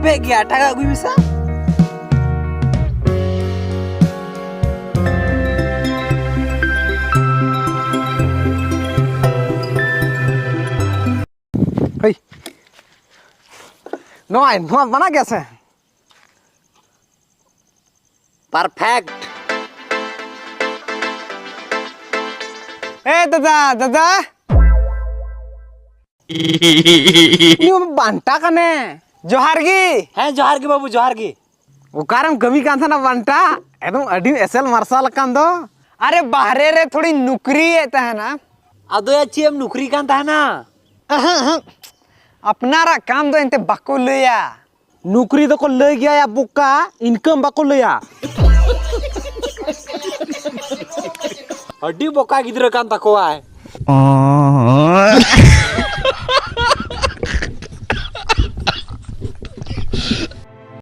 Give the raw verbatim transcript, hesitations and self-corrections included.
ᱯᱮ ᱜᱮᱭᱟ, ᱮᱴᱟᱜᱟᱜ ᱟᱹᱜᱩᱭ ᱢᱮᱥᱮ᱾ ᱦᱳᱭ, ᱱᱚᱣᱟ, ᱱᱚᱣᱟ ᱢᱟᱱᱟ ᱜᱮᱭᱟ ᱥᱮ? ᱯᱟᱨᱯᱷᱮᱠᱴ᱾ ᱮ ᱫᱟᱫᱟ, ᱫᱟᱫᱟ᱾ ᱩᱱᱤ ᱢᱟ ᱵᱟᱱᱴᱟ ᱠᱟᱱᱮ᱾ ᱡᱚᱦᱟᱨ ᱜᱮ᱾ ᱦᱮᱸ, ᱡᱚᱦᱟᱨ ᱜᱮ ᱵᱟᱹᱵᱩ, ᱡᱚᱦᱟᱨ ᱜᱮ᱾ ᱚᱠᱟᱨᱮᱢ ᱠᱟᱹᱢᱤ ᱠᱟᱱ ᱛᱟᱦᱮᱱᱟ ᱵᱟᱱᱴᱟ? ᱮᱠᱫᱚᱢ ᱟᱹᱰᱤᱢ ᱮᱥᱮᱞ ᱢᱟᱨᱥᱟᱞ ᱟᱠᱟᱱ ᱫᱚ᱾ ᱟᱨᱮ, ᱵᱟᱦᱨᱮ ᱨᱮ ᱛᱷᱚᱲᱤᱧ ᱱᱩᱠᱨᱤᱭᱮᱫ ᱛᱟᱦᱮᱱᱟ᱾ ᱟᱫᱚ ᱭᱟ, ᱪᱮᱫ ᱮᱢ ᱱᱩᱠᱨᱤ ᱠᱟᱱ ᱛᱟᱦᱮᱱᱟ? ᱟᱦᱟᱸ, ᱟᱦᱟᱸ᱾ ᱟᱯᱱᱟᱨᱟᱜ ᱠᱟᱢ ᱫᱚ ᱮᱱᱛᱮ ᱵᱟᱠᱚ ᱞᱟᱹᱭᱟ᱾ ᱱᱩᱠᱨᱤ ᱫᱚᱠᱚ ᱞᱟᱹᱭ ᱜᱮᱭᱟ ᱭᱟ ᱵᱚᱠᱟ, ᱤᱱᱠᱟᱢ ᱵᱟᱠᱚ ᱞᱟᱹᱭᱟ᱾ ᱟᱹᱰᱤ ᱵᱚᱠᱟ ᱜᱤᱫᱽᱨᱟᱹ ᱠᱟᱱ ᱛᱟᱠᱚᱣᱟᱭ᱾